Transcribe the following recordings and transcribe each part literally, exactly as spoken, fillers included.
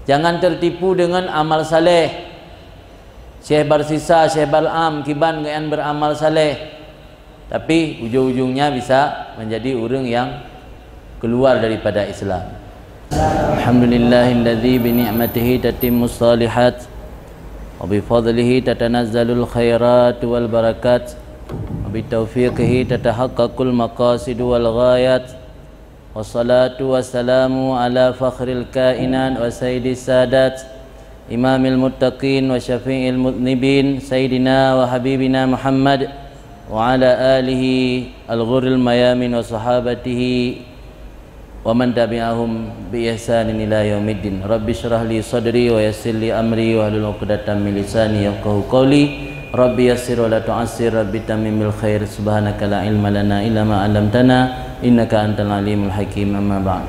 Jangan tertipu dengan amal saleh. Syekh Barsisa, Syekh Bal'am, kiban geuyan beramal saleh. Tapi ujung-ujungnya bisa menjadi ureuëng yang keluar daripada Islam. Alhamdulillahilladzi bi ni'matihi tatimmus shalihat, wa bi fadlihi tatanazzalul khairat wal barakat, wa bi taufiqihi tatahaqqaqul maqasid wal ghayat. Wassalatu wassalamu ala fakhril kainat wa sayyidis sadat, imamil muttaqin wa syafi'il mudnibin, sayyidina wa habibina Muhammad, wa ala alihi al-ghurril mayamin wa sahabatihi wa man tabi'ahum bi ihsanin ila yaumiddin. Rabbi shrah li sadri wa yassir li amri wahlul 'uqdatam min lisani yafqahu qawli. Rabbi yassir wa la tu'assir, Rabbi tammim bil khair. Subhanaka la ilma lana illa ma 'allamtana, innaka antal alimul hakim. Amma ba'd.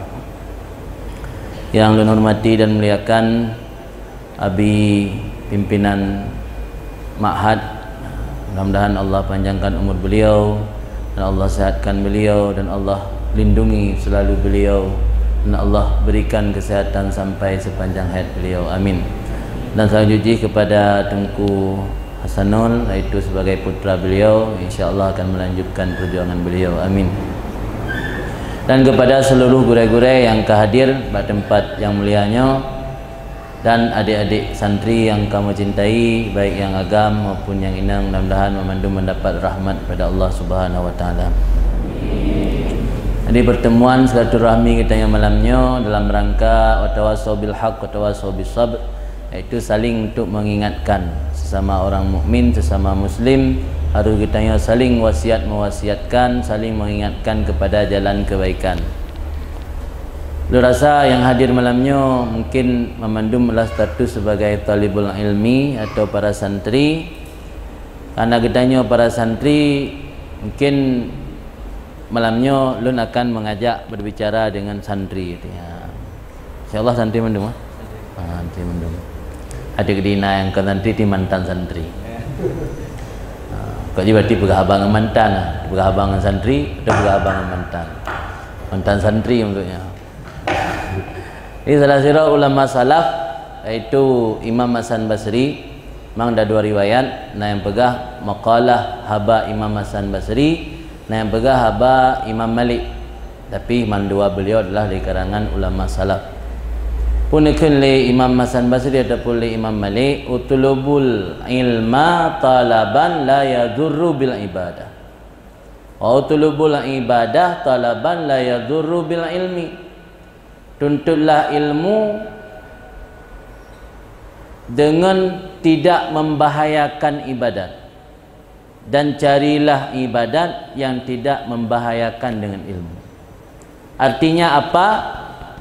Yang lôn hormati dan muliakan Abi pimpinan Ma'had, mudah-mudahan Allah panjangkan umur beliau dan Allah sehatkan beliau dan Allah lindungi selalu beliau dan Allah berikan kesehatan sampai sepanjang hayat beliau. Amin. Dan selanjutnya kepada Teungku Hasanul, yaitu sebagai putra beliau, insya Allah akan melanjutkan perjuangan beliau. Amin. Dan kepada seluruh gurée-gurée yang ka hadir bak tempat yang mulia nyoe, dan adik-adik santri yang kamoe cintai, baik yang agam maupun yang inong, mudah-mudahan meumandum mendapat rahmat pada Allah Subhanahu wa Taala. Jadi, pertemuan silaturahmi kita yang malam nyoe dalam rangka watawasau bil haq, watawasau bis sabr, yaitu saling untuk mengingatkan sesama orang mukmin, sesama muslim, harus kita nyoe saling wasiat mewasiatkan, saling mengingatkan kepada jalan kebaikan. Lôn rasa yang hadir malam nyoe mungkin meumandum adalah status sebagai talibul ilmi atau para santri. Karena geutanyoe para santri, mungkin malam nyoe lôn akan mengajak berbicara dengan santri, gitu ya. Insya Allah santri mandum, ah? Ah, santri mandum. Ada di na nyang kon santri, di mantan santri. Ah, kok jadi berarti peugah haba ngon mantan, ah? Peugah haba ngon santri atau peugah haba ngon mantan? Mantan santri maksudnya. Jadi salah sira ulama salaf, yaitu Imam Hasan Basri, memang ada dua riwayat, na nyang peugah maqalah haba Imam Hasan Basri, na nyang peugah haba Imam Malik. Tapi mandua beliau adalah dari karangan ulama salaf. Pun dikheun lé Imam Hasan Basri ataupun lé Imam Malik, "Utlubul ilma talaban la yadurru bil ibadah. Wa utlubul ibadah talaban la yadurru bil ilmi." Tuntutlah ilmu dengan tidak membahayakan ibadat, dan carilah ibadat yang tidak membahayakan dengan ilmu. Artinya apa?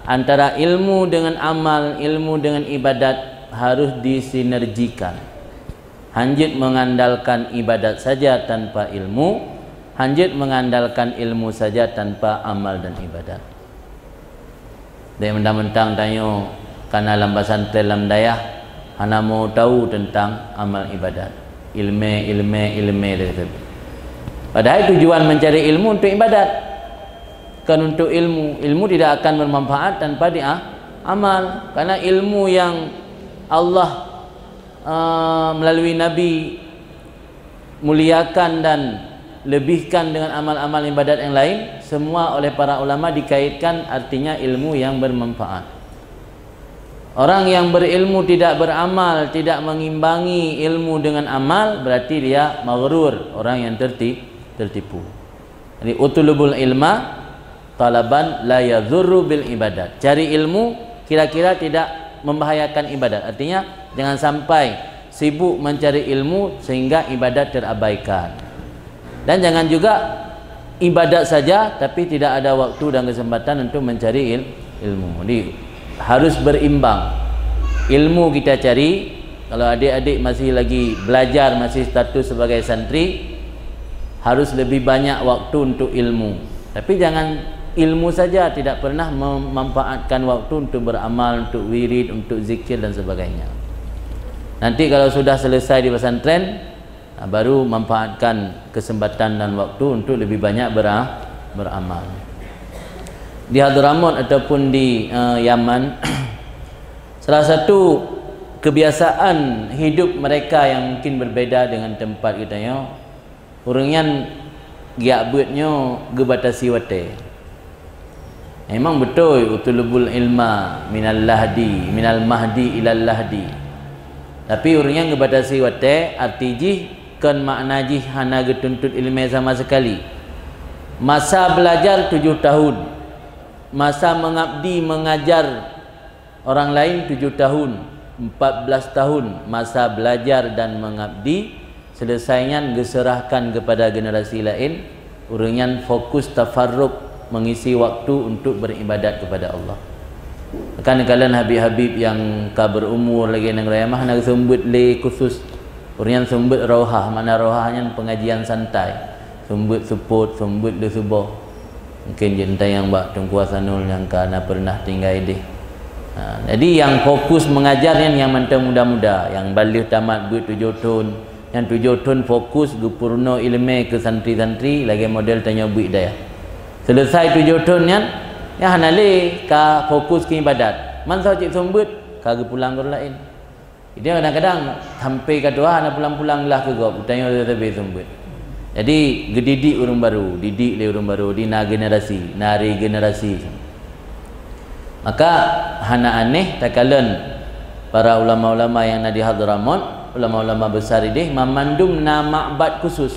Antara ilmu dengan amal, ilmu dengan ibadat harus disinergikan. Hanjeuet mengandalkan ibadat saja tanpa ilmu, hanjeuet mengandalkan ilmu saja tanpa amal dan ibadat. Dek mentang-mentang tanyoe kana lam pesantren lam dayah, hana mau tahu tentang amal ibadat. Ilmu, ilmu, ilmu dia kata. Padahal tujuan mencari ilmu untuk ibadat, bukan untuk ilmu. Ilmu tidak akan bermanfaat tanpa dia amal. Karena ilmu yang Allah, eh, melalui Nabi muliakan dan lebihkan dengan amal-amal ibadat yang lain, semua oleh para ulama dikaitkan artinya ilmu yang bermanfaat. Orang yang berilmu tidak beramal, tidak mengimbangi ilmu dengan amal, berarti dia maghrur, orang yang terti-, tertipu. Jadi, "Utlubul ilma talaban la yadurru bil ibadat." Cari ilmu kira-kira tidak membahayakan ibadat. Artinya, jangan sampai sibuk mencari ilmu sehingga ibadat terabaikan. Dan jangan juga ibadat saja, tapi tidak ada waktu dan kesempatan untuk mencari il-, ilmu. Jadi, harus berimbang. Ilmu kita cari, kalau adik-adik masih lagi belajar, masih status sebagai santri, harus lebih banyak waktu untuk ilmu. Tapi jangan ilmu saja, tidak pernah memanfaatkan waktu untuk beramal, untuk wirid, untuk zikir dan sebagainya. Nanti kalau sudah selesai di pesantren, nah, baru manfaatkan kesempatan dan waktu untuk lebih banyak bera-, beramal. Di Hadramaut ataupun di, eh, Yaman, Salah satu kebiasaan hidup mereka yang mungkin berbeda dengan tempat geutanyoe, ureuëng nyan geujak beuet nyoe geubatasi watée. Memang beutôi, "Utlubul ilma minal lahdi, minal mahdi ilal lahdi." Tapi ureuëng nyan geubatasi watée, arti jih kon makna jih hana geutuntut iéleumé sama seukali. Masa beulajar tujoh tahun, masa meungabdi meungajar orang laén tujoh tahun, empat belas tahun masa beulajar dan meungabdi, seuleusai nyan geuseurahkan keupada generasi laén, ureuëng nyan fokus tafarrug, meungisi waktu untuk beuribadat keupada Allah. Kan kalon habib-habib nyang ka beurumur lagée nanggroe mah na seumbeuet lé khusus, ureuëng nyan seumbeuet rauhah, makna rauhah nyan peungajian santai, seumbeuet seupôt, seumbeuet leusuboh. Mungkin jeuet tanyong bak Teungku Hasanul nyang ka na peureunah tinggai deh. Ha, jadi nyang fokus meungajar nyan nyang mantong muda-muda, nyang ban lheueh tamat beuet tujoh thon, nyang tujoh thon fokus geupeurunoe iéleumé keu santri-santri lagée model tanyoe beuet dayah. Seuleusai tujoh thon nyan, nyan hana lé ka fokus keu iébadat. Mantong cit seumbeuet ka geupulang keu ureuëng laén. Jadi kadang-kadang sampai ka tuha hana pulang-pulang lah keu gob, geutanyoe sabe seumbeuet. Jadi geudidik ureuëng barô, didik lé ureuëng barô, di na generasi, na regenerasi. Maka hana aneh takalon para ulama-ulama nyang na di Hadramaut, ulama-ulama besar ideh, mamandum na makbat khusus.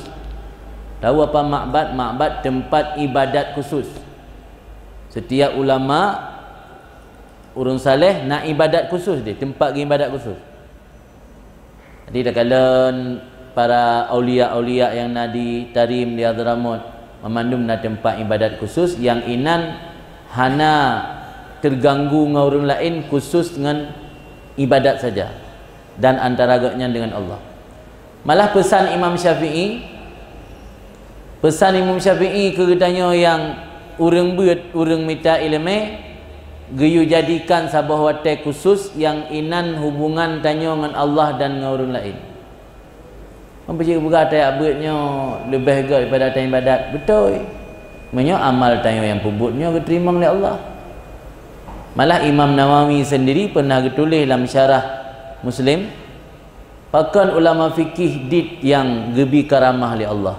Tahu apa makbat? Makbat tempat ibadat khusus. Setiap ulama, ureuëng saleh na ibadat khusus deh, tempat geuibadat khusus. Jadi takalon para aulia-aulia nyang na di Tarim, di Hadramaut, mamandum na tempat ibadat khusus nyang inan hana teuganggu ngon ureuëng laén, khusus ngon ibadat saja dan antara gobnyan dengan Allah. Malah peusan Imam Syafi'i, peusan Imam Syafi'i keu geutanyoe nyang ureuëng beuet, ureuëng mita iéleumé, geuyue jadikan saboh watée khusus nyang inan hubungan tanyoe ngon Allah dan ngon ureuëng laén. Meunyoe peugah tajak beuet nyoe leubeh gét daripada taibadat, beutôi. Meunyoe amal tanyoe nyang peubuet nyoe geuteurimong lé Allah. Malah Imam Nawawi sendiri pernah geutuléh lam syarah Muslim, pakon ulama fikih dit nyang geubi karamah lé Allah?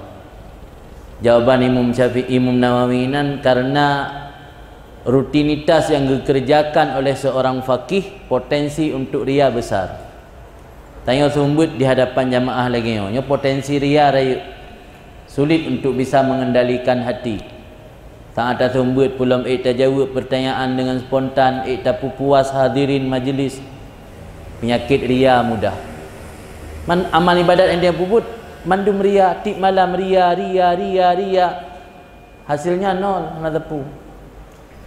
Jawaban Imam Syafi'i, Imam Nawawi nan karena rutinitas yang dikerjakan oleh seorang fakih potensi untuk ria besar. Tanyoe seumbeuet di hadapan jamaah lagée nyoe, nyoe potensi ria rayeuk. Sulit untuk bisa mengendalikan hati. Saat taseumbeuet peulom ék tajaweueb pertanyaan dengan spontan, ék tapeupuas hadirin majlis. Penyakit ria mudah. Man, amal ibadat nyang dia peubuet, mandum ria, tiep malam ria, ria, ria, ria. Hasilnya nol, hana teupeu.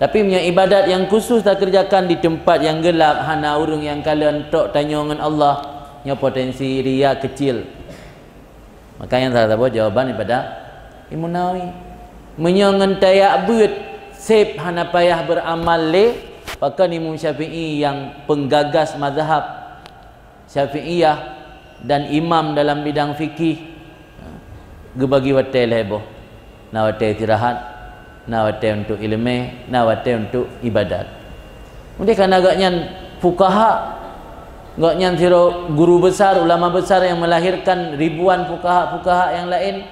Tapi meunyoe ibadat nyang khusus takerjakan di teumpat nyang geulab, hana ureuëng nyang kalon, tok tanyoe ngon Allah, nyoe potensi ria keucil. Maka nyan salah saboh jawaban daripada Imam Nawawi. Meunyoe ngon tajak beuet seb hana payah beuramal lé, pakon Imam Syafi'i nyang penggagas mazhab Syafi'iyah dan imam dalam bidang fikih, geubagi watée lhée boh. Na watée istirahat, na watée untuk iéleumé, na watée untuk ibadat. Udeh kana gobnyan fukaha, gobnyan sidroe guru besar, ulama besar yang melahirkan ribuan fukaha-fukaha yang lain,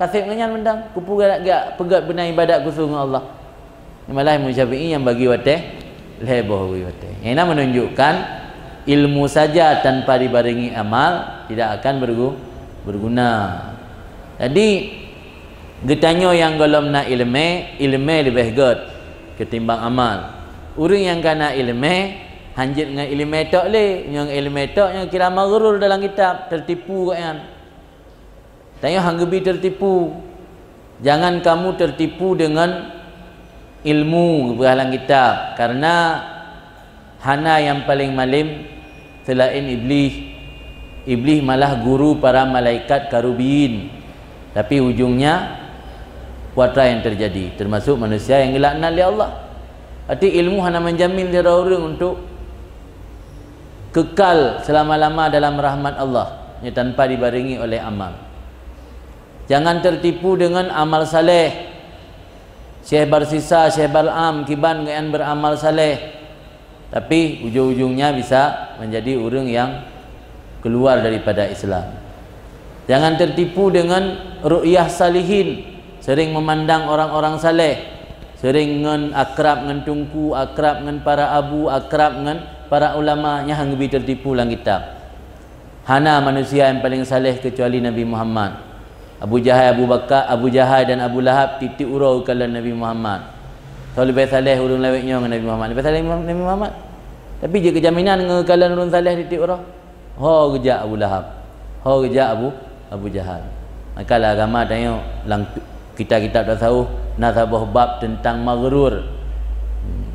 ka seb ngon nyan mantong, keupeue geujak peugét beuna ibadat khusus ngon Allah. Malah Imam Syafi'i nyang bagi watée lhée boh, bagi watée. Nyang na menunjukkan ilmu saja tanpa dibarengi amal tidak akan bergu-, berguna. Jadi, geutanyoe nyang gohlom na iéleumé, iéleumé leubeh gét ketimbang amal. Ureuëng nyang ka na iéleumé, hanjeuet ngon iéleumé tok lé, nyoe ngon iéleumé tok nyoe kira maghrur dalam kitab, teutipu gobnyan. Tanyoe han geubi teutipu. Jangan kamu tertipu dengan ilmu, geupeugah lam kitab, karena hana nyang paleng malem seulaén Iblih. Iblih malah guru para malaikat karubiyin, tapi ujungnya peue atra nyang teujadi, teumasok manusia nyang geulaknat lé Allah. Arti ilmu hana menjamin sidroe ureuëng untuk kekal selama-lama dalam rahmat Allah, nyoe tanpa dibarengi oleh amal. Jangan tertipu dengan amal saleh. Syekh Barsisa, Syekh Bal'am, kiban gobnyan beramal saleh. Tapi ujung-ujungnya bisa menjadi ureuëng yang keluar daripada Islam. Jangan tertipu dengan ru'yah salihin, sering memandang orang-orang saleh, sering ngon akrab ngon teungku, akrab ngon para abu, akrab ngon para ulama, nyan han geubi tertipu lam kitab. Hana manusia yang paling saleh kecuali Nabi Muhammad. Abu Jahal, Abu Bakar, Abu Jahal dan Abu Lahab tieb-tieb uroe geukalon Nabi Muhammad. Soe leubeh saleh ureuëng lawét nyoe ngon Nabi Muhammad? Leubeh saleh Nabi Muhammad. Tapi jeuet keu jaminan ngon geukalon ureuëng saleh tieb-tieb uroe? Ho geujak Abu Lahab. Ho geujak Abu, Abu Jahal. Maka lam agama tanyoe lam kitab-kitab tasawuf na saboh bab tentang maghrur,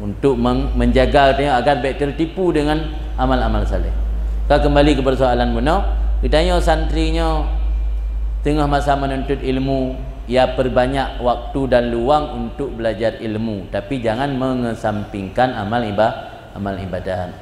untuk meng-, menjaga tanyoe agar bék tertipu dengan amal-amal saleh. Ka kembali ke persoalan bunoe, geutanyoe santri nyoe teungoh masa menuntut ilmu, ya perbanyak waktu dan luang untuk belajar ilmu, tapi jangan mengesampingkan amal iba-, amal ibadah.